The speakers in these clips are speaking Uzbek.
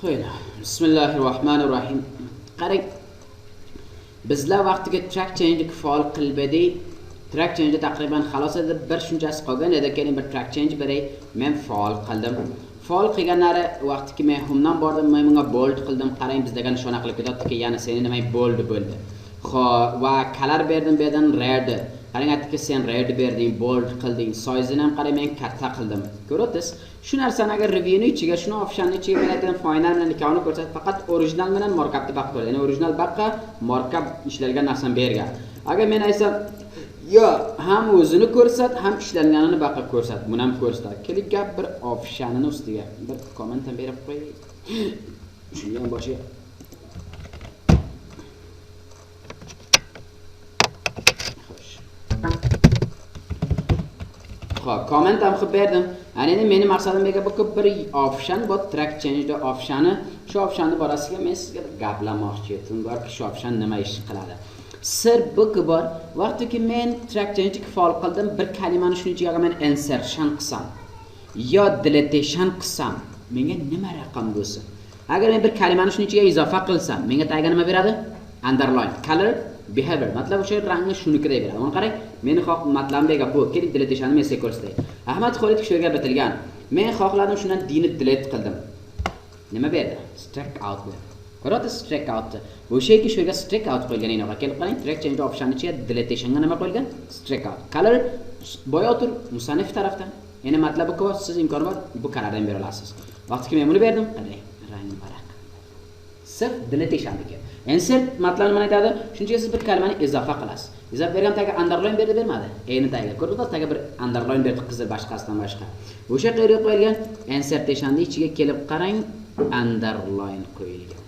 Qo'yla. Bismillahirrohmanirrohim. Qarang. Bizlar vaqtiga track change'ni faol qilib edik. Track change taqriban xalos edi, bir shunchasi qolgan edi. Keyin bir track change beray, men faol qildim. Faol qilganlari vaqtiki men home'dan bordim, men bunga bold qildim. Qarang, bizdaga nishona qilib ketyaptiki, ya'ni seni nima bold bo'ldi. Xo'p, va color berdim, bu yerdan red. Qarang, aytdiki, sen red berding, bold qilding. Size'ini ham qarang, men katta qildim. Ko'ryapsiz? Shu narsani agar reviewni ichiga, shuni optionni ichiga men aytgan final bilan ikkovini ko'rsat, faqat original bilan markupni baq ko'radi. Ya'ni original baqqa markup ishlangan narsani bergan. Agar men aytsam, yo ham o'zini ko'rsat, ham ishlanganini baqa ko'rsat. Buni ham ko'rsatadi. Keling, gap bir optionini ustiga bir comment ham berib qo'yay. Shuni ham boshiga. Xo'p, comment ham qilib berdim. Ana endi meni maqsadim bu bir option bor, track change da optioni. Shu optionni borasiga men sizga bir gaplamoqchi edim. Borki, shu option nima ish qiladi. Sir bu bor. Vaqtiki men track change faol qildim, bir kalimani shuning ichiga men insertion qilsam yo deletion qilsam, menga nima raqam bo'lsin? Agar men bir kalimani shuning ichiga izofa qilsam, menga tagiga nima beradi? Underline, color, behavior. Matlab o'sha rangni shunikiday beradi. Uni qarang, meni xoh matlabimdagi bu keling deletationni men sizga ko'rsatay. Ahmad Xolid shu yerga bitilgan. Men xohladim shundan dini delete qildim. Nima berdi? Strike out berdi. Ko'ryapsiz, strike outni. O'sha shu yerga strike out qo'yilgan inoqa. Kelib qarang, track change optionni ichiga deletionga nima qo'yilgan? Strike out. Color boya o'tir musannif tarafdan. Ya'ni matlabi bu, siz imkon bor bu colordan bera olasiz. Vaqtiki men buni berdim, qarang, rangni varaq. Sirf deletationniki. Insert matlab nima aytadi? Shuncha siz bir kalimani izofa qilasiz. Izofa bergan tagiga underline berdi, bermadi. Endi tagiga ko'rdingiz, tagiga bir underline berdi, qizil boshqasidan boshqa. O'sha qayerga qo'yilgan? Insertationni ichiga kelib qarang, underline qo'yilgan.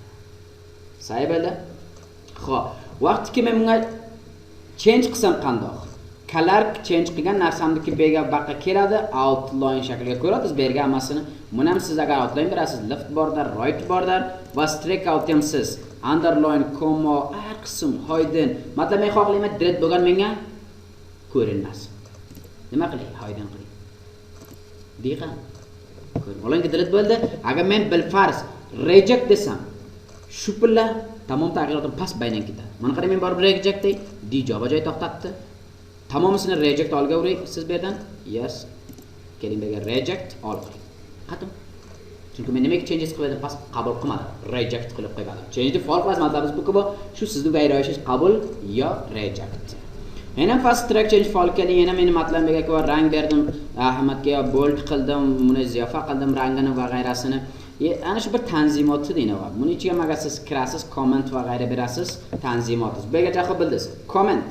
Sahi bo'ldi. Xo'p, vaqtiki men bunga change qilsam qandoq? Color change qilgan narsamniki berga baqa keladi, outline shakliga ko'rasiz, berga hammasini. Buni ham siz agar outline berasiz, left border, right border va strike out ham siz underline, comma, har qism, hidden. Matlab men xohlayman delete bo'lgan menga ko'rinmas. Nima qilay? Hidden qiling. Deqa. Ko'ring. Olinki delete bo'ldi. Agar men bilfarz reject desam, shu pilla tamom tag'irotdan past baynan ketadi. Mana qarang, men borib reject dey, D joy to'xtatdi. Tamomisini reject olga uring siz bu yerdan. Yes. Keling bu yerga reject all qiling. Qatim. Chunki men nimaga changes qilib edim, past qabul qilmadim. Reject qilib qo'ymadim. Change faol qilasiz, matlabimiz bu bu. Shu sizni vayronishingiz qabul yo reject. Yana fast track change faol keling, yana meni matlabimga ko'ra rang berdim, Ahmadga yo bold qildim, buni ziyofa qildim rangini va g'ayrasini. Ana shu bir tanzimoti deydi bor. Buni ichiga agar siz kirasiz, comment va g'ayra berasiz, tanzimoti. Bu yergacha qilib bildingiz. Comment.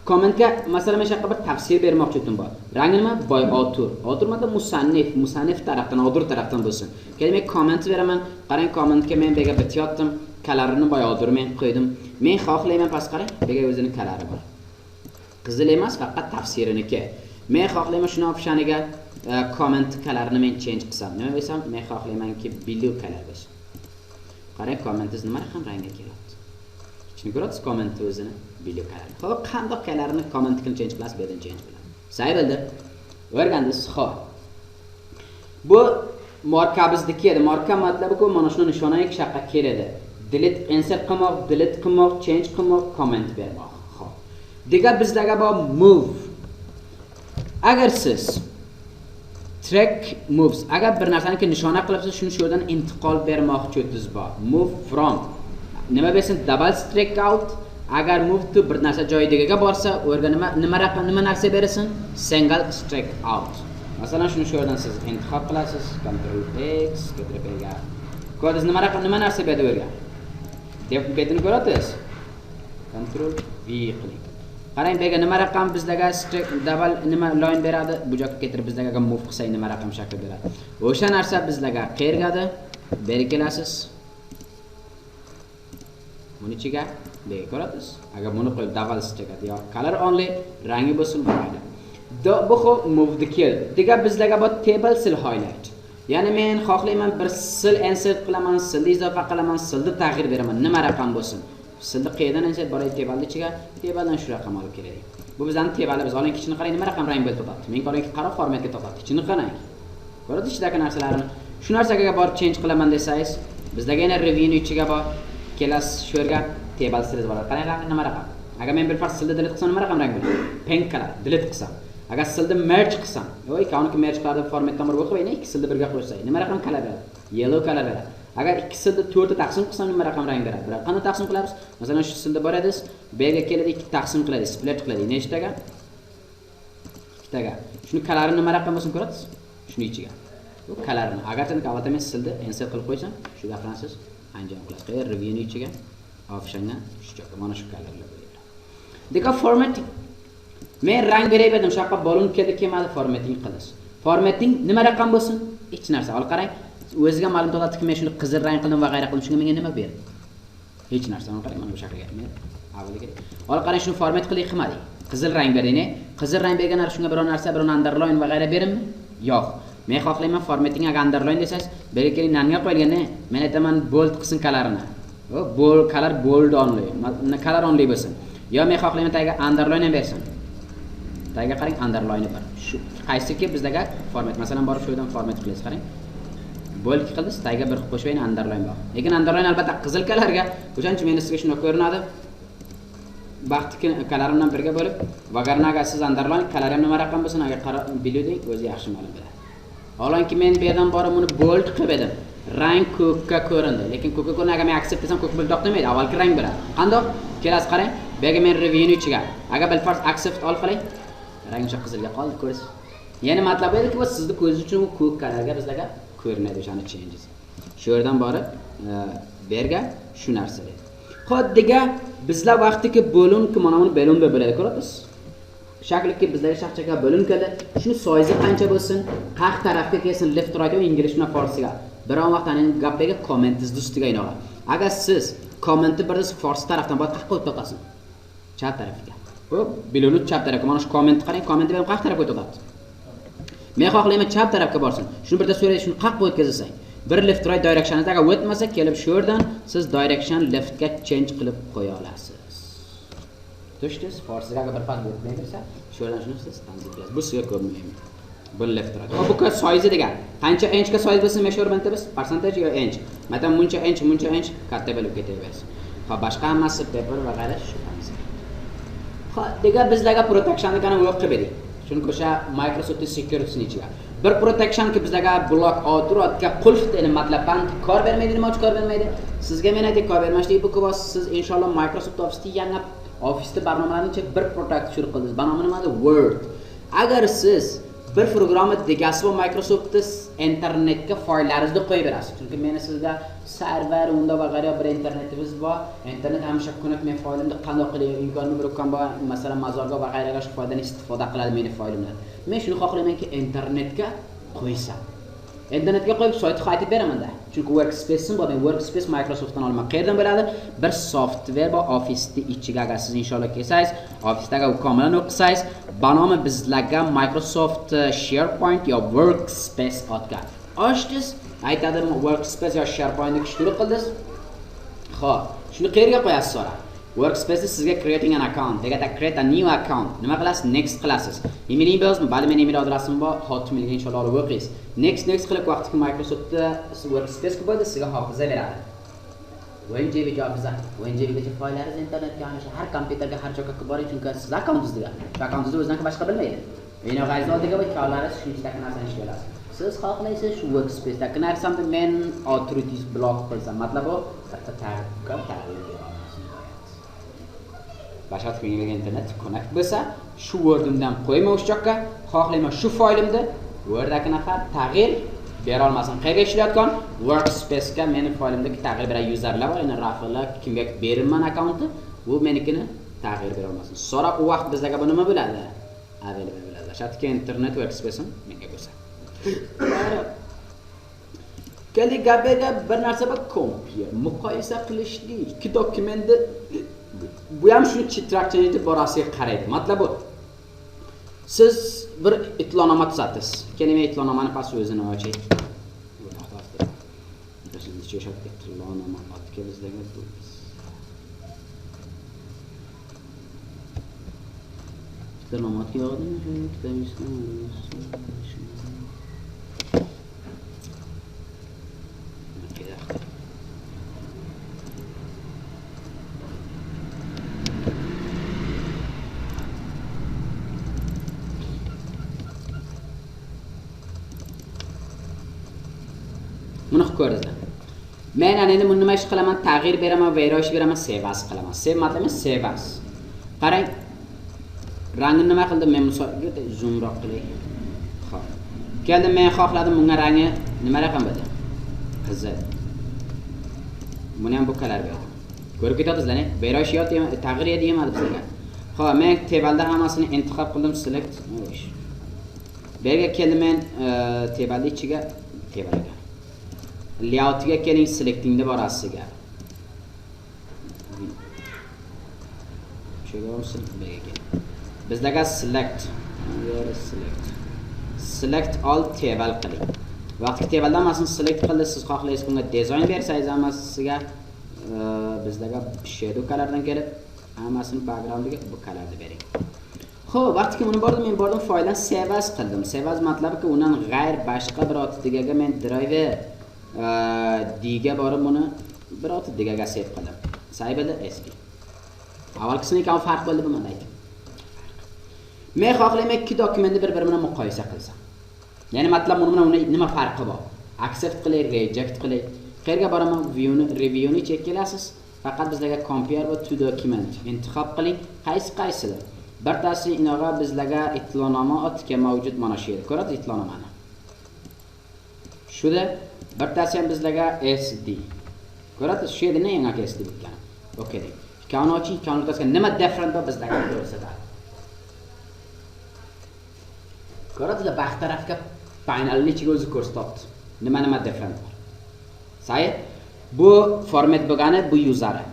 Commentga masalan men shu yoqqa bir tafsir bermoqchi edim bor. Rangi nima? By author. Author matlab musannif, musannif tarafdan, author tarafdan bo'lsin. Keling men comment beraman. Qarang, commentga men bu yerga bitayotdim. Colorini by author men qo'ydim. Men xohlayman past qarang, bu yerga o'zini colori bor. Qizil emas, faqat tafsiriniki. Men xohlayman shuni optioniga comment colorini men change qilsam. Nima desam, men xohlaymanki blue color bo'lsin. Qarang, commentingiz nima raqam rangga kelyapti. Ichini ko'rasiz, comment o'zini blue color. Xo'p, qanday colorini commentini change qilasiz, bu yerdan change qiladi. Say bildi. O'rgandingiz. Xo'p. Bu markabizniki edi. Marka matlabi ku mana shuni nishonaki shaqqa keladi. Delete, insert qilmoq, delete qilmoq, change qilmoq, comment bermoq. Xo'p. Degan bizlarga bor move. Agar siz track moves, agar bir narsaniki nishona qilibsiz, shuni shu yerdan intiqol bermoqchi o'tingiz bor. Move from nima bersin? Double strike out. Agar move to bir narsa joyidagiga borsa, u yerga nima raqam, nima narsa bersin? Single strike out. Masalan, shuni shu yerdan siz intiqol qilasiz, Ctrl X keltirib bergan. Ko'rdingiz nima raqam, nima narsa berdi u yerga? Deb betini ko'rasiz. Ctrl V qiling. Qarang, bu yerga nima raqam bizlarga strike double nima line beradi? Bu joyga keltirib bizlarga move qilsak nima raqam shakl beradi? O'sha narsa bizlarga qayergadir? Beri kelasiz. Buni ichiga bu yerga ko'rasiz. Agar buni qo'yib double strike yo color only rangi bo'lsin mayli. Bu xo'p move the kill. Degan bizlarga bu table cell highlight. Ya'ni men xohlayman bir cell insert qilaman, cellni izofa qilaman, cellni tag'ir beraman. Nima raqam bo'lsin? Cellni qayerdan insert boray table ichiga, tabledan shu raqam olib kelaylik. Bu bizning tableimiz. Oling ichini qarang, nima raqam rang bo'lib topadi. Men ko'ring, qora formatga topadi. Ichini qarang. Ko'rasiz ichidagi narsalarni. Shu narsaga borib change qilaman desangiz, Bizdagi yana revenue ichiga bor. Kelasiz shu yerga table styles bo'ladi. Qarang rangni nima raqam? Agar men bir farz stylni delete qilsam nima raqam rang bo'ladi? Pink color delete qilsam. Agar stylni merge qilsam, yo'q, ikkovini merge qiladi formatdan bir o'qib, yana ikki stylni birga qo'shsak, nima raqam color beradi? Yellow color beradi. Agar ikki stylni 4 ta taqsim qilsam nima raqam rang beradi? Bir qanday taqsim qilamiz? Masalan, shu stylda bor edingiz, bu yerga keladi, ikki taqsim qiladi, split qiladi. Nechtaga? Ikkitaga. Shuni colorini nima raqam bo'lsin ko'rasiz? Shuni ichiga. Bu colorini. Agar avvalda men stylni insert qilib qo'ysam, shu gaplarni anjom qilasiz. Qayer revenue ichiga optionga shu joyga mana shu colorlar bo'ladi. Deka formatting. Men rang beraverdim, shu yoqqa balon keldi, kelmadi, formatting qilasiz. Formatting nima raqam bo'lsin? Hech narsa. Ol qarang, o'ziga ma'lum to'latdiki, men shuni qizil rang qildim va g'ayra qildim, shunga menga nima berdi? Hech narsa. Ol qarang, mana bu shaklga. Men avvaliga. Ol qarang, shuni format qildik, qilmadik. Qizil rang berding, ne? Qizil rang bergan shunga biror narsa, biror underline va g'ayra berimmi? Yo'q. Men xohlayman formatting agar underline desangiz, bu yerga keling nanga qo'yilgan, ne? Men aytaman bold qilsin colorini. Bold color bold only. Color only bo'lsin. Yo men xohlayman tagiga underline ham bersin. Tagiga qarang, underline bor. Shu qaysiki bizdaga format. Masalan, borib shu yerdan format qilasiz, qarang. Bold qildingiz, tagiga bir qo'shib yana underline bor. Lekin underline albatta qizil colorga, o'shaning uchun meni sizga shunday ko'rinadi. Baxtiki colorim bilan birga bo'lib, vagarna agar siz underline color ham nima raqam bo'lsin, agar qarab biluding, o'zi yaxshi ma'lum bo'ladi. Holonki men bu yerdan borib uni bold qilib edim. Rang ko'kka ko'rindi. Lekin ko'kka ko'rindi, agar men accept desam ko'k bo'lib demaydi, avvalgi rang bo'ladi. Qandoq? Kelasiz qarang, bu yerga men revenue ichiga. Agar bil farz accept ol qiling, rang o'sha qizilga qoldi, ko'rasiz. Ya'ni matlab ediki, bu sizni ko'zingiz uchun u ko'k colorga bizlarga ko'rinadi o'shani changes. Shu yerdan borib, bu yerga shu narsa dedi. Xuddiga bizlar vaqtiki bo'linki mana buni bo'lin deb bo'ladi, ko'rasiz? Shakliki bizlarga shaqchaga bo'lin keldi. Shuni size qancha bo'lsin, qaysi tarafga kelsin, left right yo ingliz bilan forsiga. Biron vaqt aning gapiga kommentingizni ustiga inoqa. Agar siz kommentni birda forsi tarafdan bor qayerga o'tib to'xtasin? Chap tarafga. Bu biluni chap tarafga. Mana shu kommentni qarang, kommentni ham qaysi tarafga o'tib. Men xohlayman chap tarafga borsin. Shuni birda so'raydi, shuni qayerga o'tkazasan? Bir left right directionida agar o'tmasa, kelib shu yerdan siz direction leftga change qilib qo'ya olasiz. Tushdingiz? Forsiga agar bir farq o'tmay tursa, shu yerdan shuni siz tanzim qilasiz. Bu sizga ko'p muhim. Bu left right. Bu size degan. Qancha inchga size bo'lsin measurement biz? Percentage yo inch. Masalan, buncha inch, buncha inch katta bo'lib ketaversin. Xo'p, boshqa hammasi paper va g'ayra shu hammasi. Xo'p, degan bizlarga protectionni qana o'qib edik. Chunki o'sha Microsoft Security ichiga. Bir protection ki bizlarga block authority qulf degan matlabdan kor bermaydi, nima uchun kor bermaydi? Sizga men aytay, kor bermashligi bu siz inshaalloh Microsoft Office'da yangi Office'da barnomalarni ichiga bir protect shuru qildingiz. Barnoma nima edi? Word. Agar siz bir programma degasi va Microsoft'da internetga fayllaringizni qo'yib berasiz. Chunki meni sizda server unda va g'ayra bir internetimiz bor. Internet hamisha kunat men faylimni qanday qilib imkonini bir ukam bor, masalan, mazorga va g'ayraga shu foydan istifoda qiladi meni faylimdan. Men shuni xohlaymanki internetga qo'ysam. Internetga qo'yib saytni qaytib beraman-da. Chunki workspace'im bor. Men workspace Microsoft'dan olaman. Qayerdan bo'ladi? Bir software bor Office'ning ichiga agar siz inshaalloh kelsangiz, Office'dagi komilani o'qisangiz, banomi bizlarga Microsoft SharePoint yo Workspace otgan. Ochdingiz, aytadi Workspace yo SharePointni shuru qildingiz. Xo'p, shuni qayerga qo'yasiz so'ra? Workspace'da sizga creating an account, deganda create a new account. Nima qilasiz? Next qilasiz. Emailing bormi? Bali meni email adresim bor. Hotmailga inshaalloh olib o'qiysiz. Next next qilib vaqtiki Microsoftda Workspace bo'ladi, sizga hofiza beradi. 1 GB hofiza, 1 GB gacha fayllaringiz internetga hamisha har kompyuterga har joyga qilib boring, chunki siz akkauntingiz degan. Shu akkauntingizni o'zidan boshqa bilmaydi. Binoqangiz oldiga bu ikkovlaringiz shunchaki narsani ishlay olasiz. Siz xohlaysiz shu Workspace'dagi narsamni men authorities block qilsam, matlab bu bitta tag'ir bera olasiz. Boshqa menga internet connect bo'lsa, shu Word'imdan qo'yma o'sha joyga, xohlayman shu faylimni Word'dagi nafar tag'ir bera olmasin. Qayerga ishlayotgan Workspace'ga meni faylimdagi tag'ir beradi userlar bor, endi raflar kimga berilman akkauntni, bu menikini tag'ir bera olmasin. Sonra u vaqt bizlarga bu nima bo'ladi? Available bo'ladi. Shartki internet workspace'im menga bo'lsa. Keldik gapga bir narsa bor, compare, muqoyasa qilishlik, ikki dokumentni bu ham shu track borasiga qaraydi. Matlab bu. Siz bir itlonoma tuzatdingiz. Keling men itlonomani past o'zini ochay. Itlonoma otga bizlarga bu. Itlonoma otga yo'qdimi? Shu Buni ko'rdingizlar. Men ana endi buni nima ish qilaman? Tag'ir beraman, vayrosh beraman, save as qilaman. Save matlami save as. Qarang. Rangini nima qildim? Men misol zoomroq qilay. Xo'p. Keldim, men xohladim bunga rangi nima raqam bo'ldi? Qizil. Buni ham bu kalar berdim. Ko'rib ketadingizlar, ne? Vayrosh yo tag'ir yemadi bizga. Xo'p, men tabelda hammasini intixob qildim, select. Bu yerga keldim men tabelni ichiga tabelga. Layoutga keling, selectingda borasiga. Shuga bu yerga keling. Bizlarga select, select. Select all table qiling. Vaqtki tabelda hammasini select qildi, siz xohlaysiz bunga dizayn bersangiz hammasiga bizlarga shadow colordan kelib hammasini backgroundiga bu colorni bering. Xo'p, vaqtki buni bordim, men bordim fayldan save as qildim. Save as matlabki undan g'ayr boshqa bir digaga men drive D ga borib buni bir digaga save qildim. Saybada SD. Avvalgisini ikkovi farq bo'ldi bu mana aytdim. Men xohlayman ikki dokumentni bir-biri bilan muqoyasa qilsam. Ya'ni matlab buni bilan uni nima farqi bor? Accept qilay, reject qilay. Qayerga boraman? Viewni, reviewni chek kelasiz. Faqat bizlarga compare va to document intixob qiling. Qaysi qaysidir. Birtasi inog'a bizlarga itlonoma otga mavjud mana shu yerda. Ko'rasiz itlonomani. Shuda birtasi ham bizlarga SD. Ko'rasiz shu yerda ne yangi SD bitgan. Okay deng. Ikkovini oching, ikkovini o'rtasida nima different bor bizlarga ko'rsatadi. Ko'rasizlar, baxt tarafga panelni ichiga o'zi ko'rsatdi. Nima nima different bor. Sayi bu format bo'lgani bu yuzari.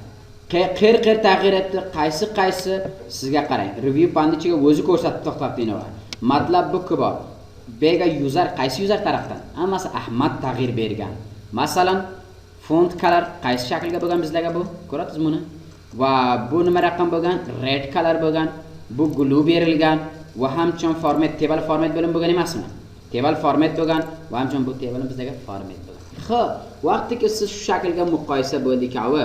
Qer tag'ir etdi, qaysi qaysi sizga qarang. Review panel ichiga o'zi ko'rsatib to'xtatdi inova. Matlab bu bor. Bega user qaysi user tarafdan? Hammasi Ahmad tag'ir bergan. Masalan, font color qaysi shaklga bo'lgan bizlarga bu? Ko'rasiz buni? Va bu nima raqam bo'lgan? Red color bo'lgan. Bu glue berilgan va hamchon format table format bo'lim bo'lgan emasmi? Table format bo'lgan va hamchon bu table bizlarga format bo'lgan. Xo'p, vaqtiki siz shu shaklga muqoyasa bo'ldi ikkovi.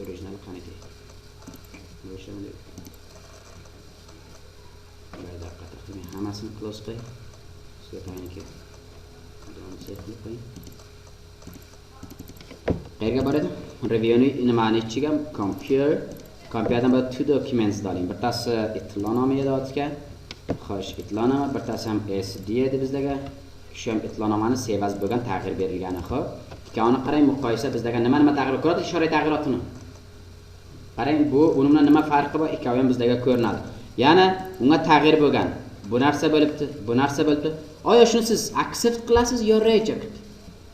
Original qaniki? O'shanda bir daqiqa to'xtamay hammasini close qilay. Sizga tayinki. Don't qilib qo'ying. Qayerga boradi? Reviewni nimani ichiga compare, comparedan bir two documents oling. Birtasi itlonoma edi otga. Xo'sh, itlonoma, birtasi ham SD edi bizlarga. Shu ham itlonomani save as bo'lgan tag'ir berilgani, xo'p. Ikkovini qarang, muqoyasa bizlarga nima nima tag'ir ko'radi, ishora tag'irotini. Qarang, bu uni bilan nima farqi bor, ikkovi ham bizlarga ko'rinadi. Ya'ni unga tag'ir bo'lgan. Bu narsa bo'libdi, bu narsa bo'libdi. Oyo shuni siz accept qilasiz yo reject?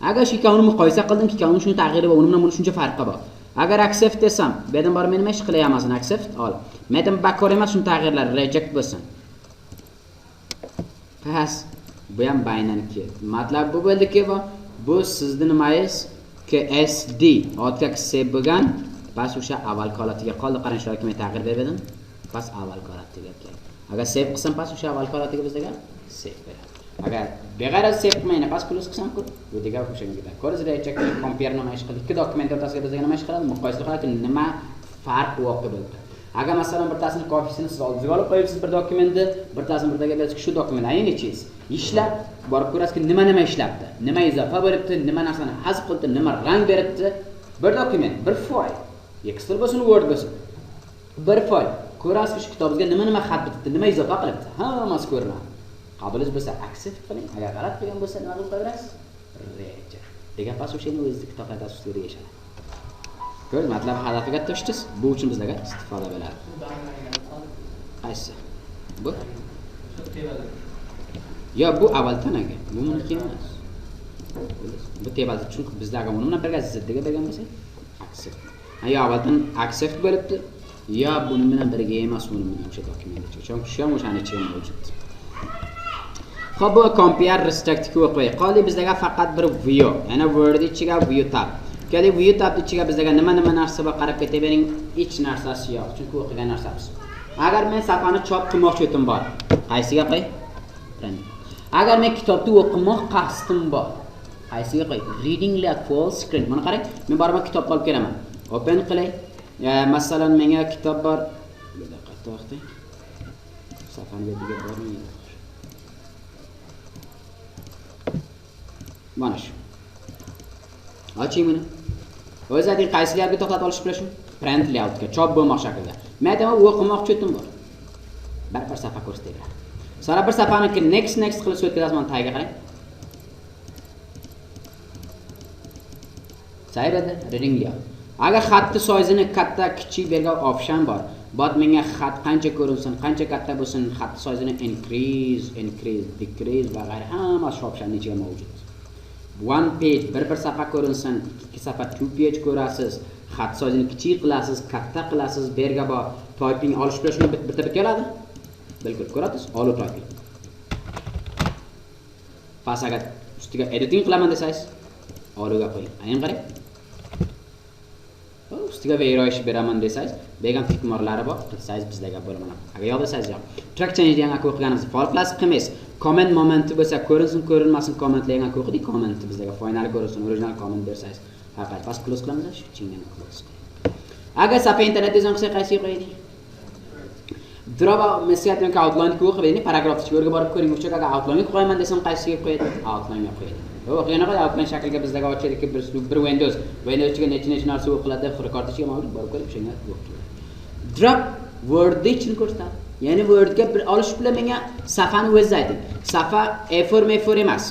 Agar shu ikkovini muqoyasa qildim, ikkovini shuni tag'iri bor, uni bilan buni shuncha farqi bor. Agar accept desam, bu yerdan borib men nima ish qilyapman? Accept ol. Men bakor emas, shuni tag'irlar reject bo'lsin. Pas bu ham baynanki. Matlab bu bo'ldiki, bu sizni nimangiz KSD otga save bo'lgan, pas o'sha avvalgi holatiga qoldi. Qarang, shularga men tag'ir berdim. Pas avvalgi holatiga keldi. Agar save qilsam, pas o'sha avvalgi holatiga bizga save beradi. Agar beg'ayrat save qilmayman, pas plus qilsam ku, bu degan o'shanga ketadi. Ko'ringiz reject compare nima ish qildi? Ikki dokument o'rtasida bizga nima ish qiladi? Muqoyasa qiladi, nima farq voqe bo'ldi. Agar masalan birtasini kopisini siz oldingizga olib qo'yibsiz bir dokumentni, birtasini birtaga berasiz, shu dokument ayni ichingiz. Ishlab borib ko'rasizki, nima nima ishlabdi, nima izofa bo'libdi, nima narsani hazf qildi, nima rang beribdi. Bir dokument, bir fayl, Excel bo'lsin, Word bo'lsin. Bir fayl. Ko'rasiz shu kitobingizga nima nima xat bitibdi, nima izofa qilibdi, hammasi ko'rinadi. Qabulingiz bo'lsa accept qiling, agar g'alati qilgan bo'lsa nima qilib qo'yasiz? Reject. Degan pas o'shani o'zingizni kitoblarda ustida yashadi. Ko'rdingiz, matlab hadafiga tushdingiz. Bu uchun bizlarga istifoda bo'ladi. Qaysi? Bu? Yo, bu avvaldan aka. Bu buniki emas. Bu table chunki bizlarga uni bilan birga ziddiga bergan bo'lsak, accept. Yo avvaldan accept bo'libdi, yo buni bilan birga emas, uni bilan o'sha dokument ichida. Chunki shu ham o'shani ichida mavjud. Xo'p, bu compare restrict qilib qo'yay. Qoldi bizlarga faqat bir view, ya'ni Word ichiga view tab. Keldik view tab ichiga bizlarga nima nima narsa bor qarab ketavering, hech narsasi yo'q, chunki o'qigan narsamiz. Agar men safhani chop qilmoqchi edim bor, qaysiga qo'y? Print. Agar men kitobni o'qimoq qasdim bor, Qaysiga qo'y? Reading layout full screen. Mana qarang, men borib kitob olib kelaman. Open qilay. Masalan, menga kitob bor. Bir daqiqa to'xtang. Safani betiga bormaydi. Mana shu. Oching buni. O'zi ayting, qaysi layoutga to'xtatib olish bilan shu? Print layoutga, chop bo'lmoq shaklda. Men aytaman, o'qimoqchi edim bor. Bir safa ko'rsatadi. Sara bir safani next next qilib o'tkazasiz, mana tagiga qarang. Sayrada reading layout. Agar xatni soyzini katta, kichik bergan option bor. Bot menga xat qancha ko'rinsin, qancha katta bo'lsin, xat soyzini increase, increase, decrease va g'ayri hammasi shu optionning ichida mavjud. One page, bir safa ko'rinsin, ikki safa two page ko'rasiz, xat soyzini kichik qilasiz, katta qilasiz, berga bor, typing olish bilan shuni bitta bitta oladi. Bilkul ko'rasiz, olib typing. Pas agar ustiga editing qilaman desangiz, oluvga qo'ying. Ayni qarang. Ustiga veyroyish beraman desangiz, begam tikmorlari bor, qilsangiz bizlarga bo'ladi. Agar yo'q desangiz yo'q. Track change degan aka o'qiganimiz, fall plus qilmaysiz. Comment momenti bo'lsa, ko'rinsin, ko'rinmasin, commentlar degan o'qidik, commentni bizlarga final ko'rinsin, original comment bersangiz. Faqat pas close qilamiz, shu chingani close. Agar safa internet dizayni qilsak, qaysiga qo'ydik? Draw mesiyatni outline ku o'qib, paragraf ichiga borib ko'ring, o'sha agar outline ga qo'yaman desam qaysiga qo'yadi? Outline ga qo'yadi. Yo'q, yana qanday outline shakliga bizlarga ochadiki, bir Windows, Windows ichiga necha narsa o'qiladi, rekord ichiga mavjud, borib ko'ring, o'shanga o'qiladi. Drop Word ichini ko'rsatadi. Ya'ni Wordga bir olish bilan menga safani o'zi ayting. Safa A4 M4 emas.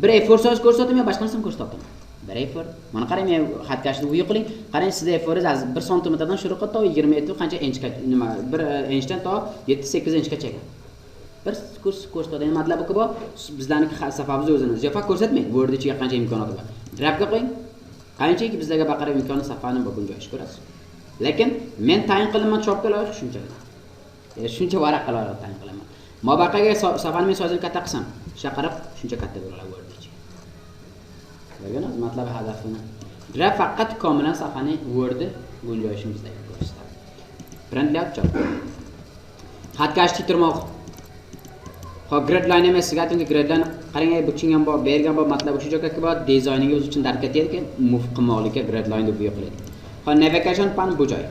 Bir A4 so'z ko'rsatdim yo boshqa narsani ko'rsatdim. Bir A4. Mana qarang, men xatkashni uyi qiling. Qarang, sizda A4ingiz 1 santimetrdan shuru qilib to 27 qancha inchga, nima, 1 inchdan to 7-8 inchgacha. Bir kurs ko'rsatadi. Endi matlab bu bizlarning safamiz o'zini. Ziyofa ko'rsatmaydi. Word ichiga qancha imkoniyati bor. Drapga qo'ying. Qanchaki bizlarga baqirib imkoni safani bu gunjoyish ko'rasiz. Lekin men tayin qilaman chopga loyiq shuncha. Shuncha varaqqa loyiq tayin qilaman. Mobaqaga safani men so'zini katta qilsam, shaqirib shuncha katta bo'ladi Word ichiga. Ko'rdingiz matlab hadafini. Drap faqat komilan safani Word gunjoyishini bizlarga ko'rsatadi. Print layout chop. Xatkashni turmoq. Xo'p, gridline emas, sizga aytdimki, gridline qarang, bu chingan bor, bergan bor, matlab shu joyga bor, dizayningiz o'zi uchun dard ketadi, move qilmoqlikka gridline deb yo'qlaydi. Xo'p, navigation pan bu joy.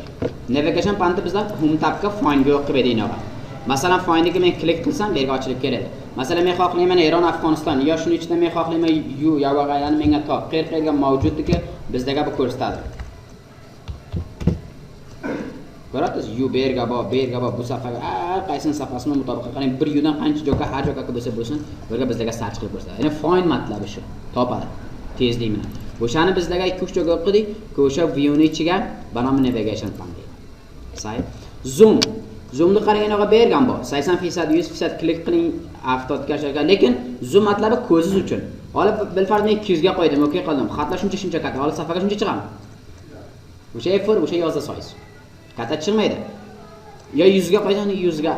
Navigation panni bizlar home tabga find ga yo'q qilib berdik. Masalan, findga men klik qilsam, bu yerga ochilib keladi. Masalan, men xohlayman Eron, Afg'oniston, yo shuni ichida men xohlayman yu yavag'aylarni menga top, qayerga mavjudligi bizlarga bu ko'rsatadi. Ko'rasiz, yu berga bor, berga bor, bu safaga qaysini safasini mutobiq qarang, bir yudan qancha joyga, har joyga bo'lsa bo'lsin, bularga bizlarga search qilib ko'rsatadi. Ya'ni find matlabi shu, topadi tezlik bilan. O'shani bizlarga 2-3 joyga o'qidik, o'sha viewni ichiga banomi navigation pan deydi. Say, zoom. Zoomni qarang, anaqa bergan bor. 80%, 100% klik qiling, avtotga joyga, lekin zoom matlabi ko'zingiz uchun. Olib bilfarz men 200 ga qo'ydim, okey qildim. Xatlar shuncha katta, olib safaga shuncha chiqadi. O'sha A4, o'sha yozda size. Katta chiqmaydi. Yo 100 ga qo'ysam, 100 ga.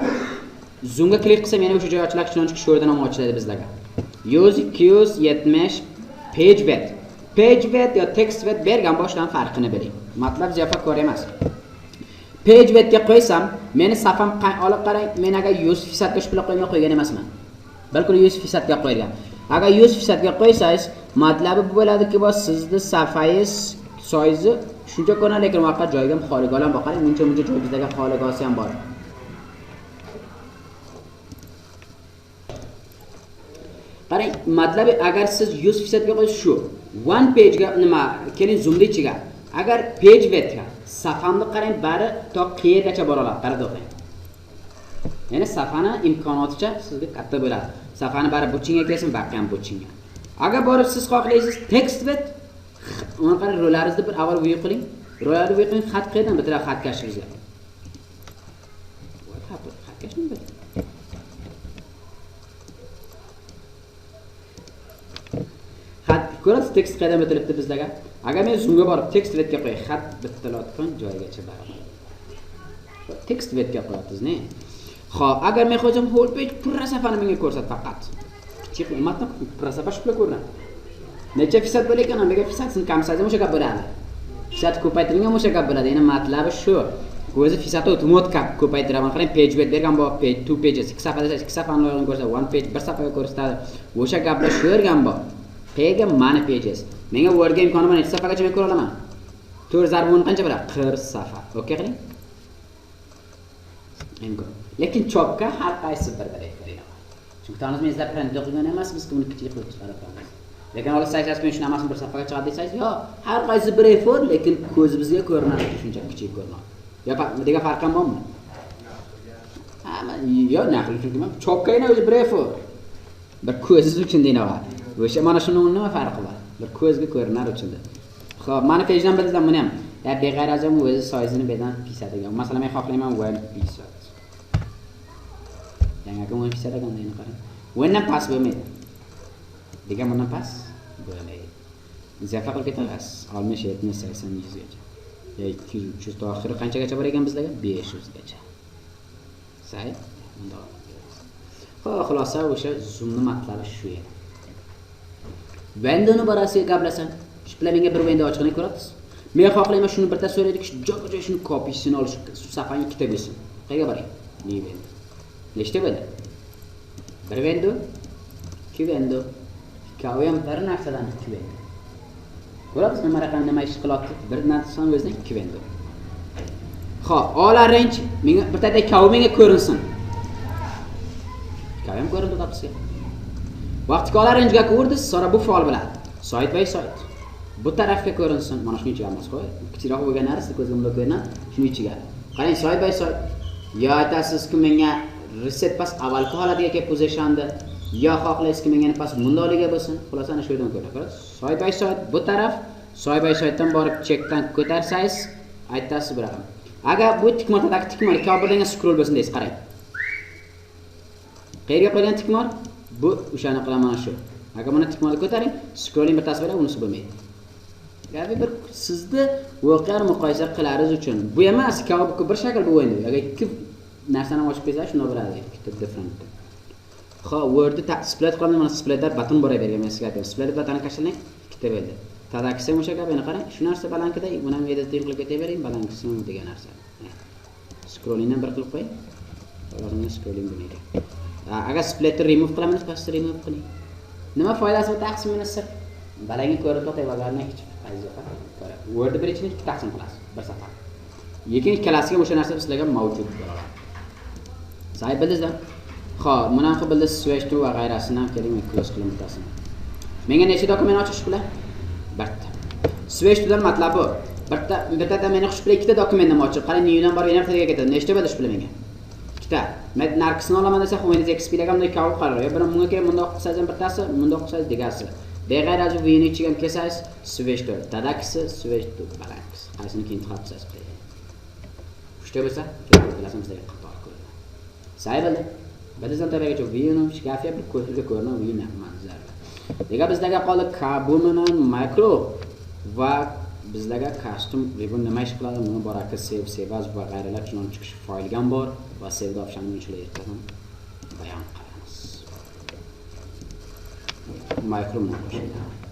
Zoomga klik qilsam, yana o'sha joy ochiladi, chunki shu yerdan ham ochiladi bizlarga. 100, 270 page width. Page width yo text width bergan boshdan farqini biling. Matlab ziyofa ko'r emas. Page width ga qo'ysam, meni safam olib qarang, men agar 100% ga shu bilan qo'ymay qo'ygan emasman. Balki 100% ga qo'yilgan. Agar 100% ga qo'ysangiz, matlabi bu bo'ladiki, bu sizni safangiz soizi shuncha ko'rinadi, lekin vaqt joyga ham xoli qolam bor. Qarang, buncha joy bizlarga xoli qolsa ham bor. Qarang, matlabi agar siz 100% ga qo'ysiz shu one page ga nima, keling zoomni ichiga. Agar page width ga safamni qarang, bari to qayergacha bora oladi, qarab o'qing. Ya'ni safani imkonoticha sizga katta bo'ladi. Safani bari bu chinga kelsin, baqi ham bu chinga. Agar borib siz xohlaysiz text width, uni qarang, ro'laringizni bir avval view qiling. Ro'larni view qiling, xat qayerdan bitiradi xatkashingizga. Xatkashni bitiradi. Xat ko'rasiz, tekst qayerdan bitilibdi bizlarga. Agar men zoomga borib text widthga qo'y, xat bitilayotgan joygacha boraman. Text widthga qo'yapsiz, ne? Xo'p, agar men qo'ysam whole page purra safani menga ko'rsat faqat. Kichik matn purra safa shu bilan ko'rinadi. Necha fisad bo'lar ekan? Nega fisadsini kamsaysa o'sha gap bo'ladi. Fisad ko'paytirilgan o'sha gap bo'ladi. Ya'ni matlabi shu. O'zi fisatni avtomat ko'paytiraman. Qarang, page width bergan bor, page 2 pages, 2 safa desa 2 safani loyig'ini ko'rsatadi, 1 page 1 safaga ko'rsatadi. O'sha gaplar shu yergan bor. Qayerga? Mani pages. Menga Wordga imkoni bor, necha safhagacha men ko'ra olaman? 4 zarb 10 qancha bo'ladi? 40 safha. Okey qiling. Imkon. Lekin chopga har qaysi bir referent. Chunki tanizmi izlab print qilgan emasmiz, buni kichik qilib chiqaramiz. Lekin olsangiz men shuni hammasini bir safhaga chiqadi desangiz, yo, har qaysi bir A4, lekin ko'zimizga ko'rinadi, shuncha kichik ko'rinadi. Yo, degan farq ham bormi? Hamma yo, naql chunki men chopkayni o'zi bir A4. Bir ko'zingiz uchun deynaman. O'sha mana shuni nima farqi bor? Bir ko'zga ko'rinar uchun. Xo'p, mana page'dan bilsam buni ham. Ya beg'ayraz ham o'zi soyzini bedan pisadigan. Masalan, men xohlayman 1 pisat. Yangi akam 1 pisat ekan, endi qarang. 1 dan past bo'lmaydi. Degan bundan past bo'lmaydi. Izofa qilib ketamiz. 60, 70, 80, 100 gacha. Ya 200, 300 to oxiri qanchagacha bor ekan bizlarga? 500 gacha. Say, bundoq. Xo'p, xulosa o'sha zoomni matlabi shu edi. Windowni borasiga gaplasam, shu bilan menga bir window ochiqini ko'rasiz. Men xohlayman shuni birta so'raydik, shu joy-joy shuni kopisini olish, shu safhani ikkita bo'lsin. Qayerga boring? New window. Nechta bo'ldi? Bir window, ikki window. Ikkovi ham bir narsadan ikki window. Ko'rasiz nima raqam nima ish qilyapti? Bir narsadan o'zidan ikki window. Xo'p, all arrange menga birtada ikkovi menga ko'rinsin. Ikkovi ham ko'rindi topsiz. Vaqtga all arrange ga ko'rdingiz, sonra bu faol bo'ladi. Side by side. Bu tarafga ko'rinsin. Mana shuni ichiga emas, qo'y. Kichikroq bo'lgan narsa ko'zga bunday ko'rinadi, shuni ichiga. Qarang, side by side. Yo aytasizki menga reset pas avvalgi holatiga kelib positionda, yo xohlaysizki menga pas bundoliga bo'lsin. Xulosa ana shu yerdan ko'radi. Side by side bu taraf, side by sidedan borib checkdan ko'tarsangiz, aytasiz bu raqam. Agar bu tikmotadagi tikmor ikkovi birdan scroll bo'lsin deysiz, qarang. Qayerga qo'ygan tikmor? Bu o'shani qilaman shu. Agar buni tikmorni ko'taring, scrolling bittasi bo'ladi, unisi bo'lmaydi. Gapi bir sizni voqea muqoyasa qilaringiz uchun. Bu emas, ikkovi bir shakl bu o'yinda. Agar ikki narsani ochib qo'ysangiz, shunda bo'ladi, ikkita different. Xo'p, Wordni split qilaman, mana splitlar button bor bergan men sizga aytaman. Split buttonini tashlang, ikkita bo'ldi. Tadakisi ham o'sha gap, yana qarang, shu narsa balankida, buni ham editing qilib ketavering, balankisi ham degan narsa. Scrollingdan bir qilib qo'ying. Hozir scrolling bo'lmaydi. Agar splitni remove qilaman, pastda remove qiling. Nima foydasi bu taqsimini sir? Balangni ko'rib to'xtay bozorni hech foydasi yo'q. Wordni bir ichini ikki taqsim qilasiz, bir safar. Lekin ikkalasiga o'sha narsa sizlarga mavjud bo'ladi. Say bildingizmi? Xo'p, buni ham bildingiz, switch to va g'ayrasini ham keling, men close qilib bitasini. Menga necha dokument ochish bilan? Bitta. Switch to'dan matlabi bitta, bittada meni xush bilan ikkita dokumentni ochib, qarang, newdan borib yana bittaga ketadi. Nechta bo'ldi shu bilan menga? Ikkita. Men narkisini olaman desa, Windows XP laga bunday ikkovi qaror. Yo, buni bunga kelib bundoq qilsangiz ham bittasi, bundoq qilsangiz degasi. Beg'ayraz vini ichiga ham kelsangiz, switch to tadakisi, switch to balankisi. Qaysini keyin chiqarsangiz qo'ying. Uchta bo'lsa, bilasizmi sizlarga qator ko'rinadi. Say bildi. Bildingizmi tabagacha vini shkafiya bir ko'zga ko'rinadi, vini manzara. Degan bizlarga qoldi bu bilan makro va bizlarga custom ribbon nima ish qiladi? Buni boraki save, save as va g'ayralar shundan chiqish faylga ham bor va save optionni inshaalloh ertadan bayon qilamiz. Makro bilan boshlaymiz.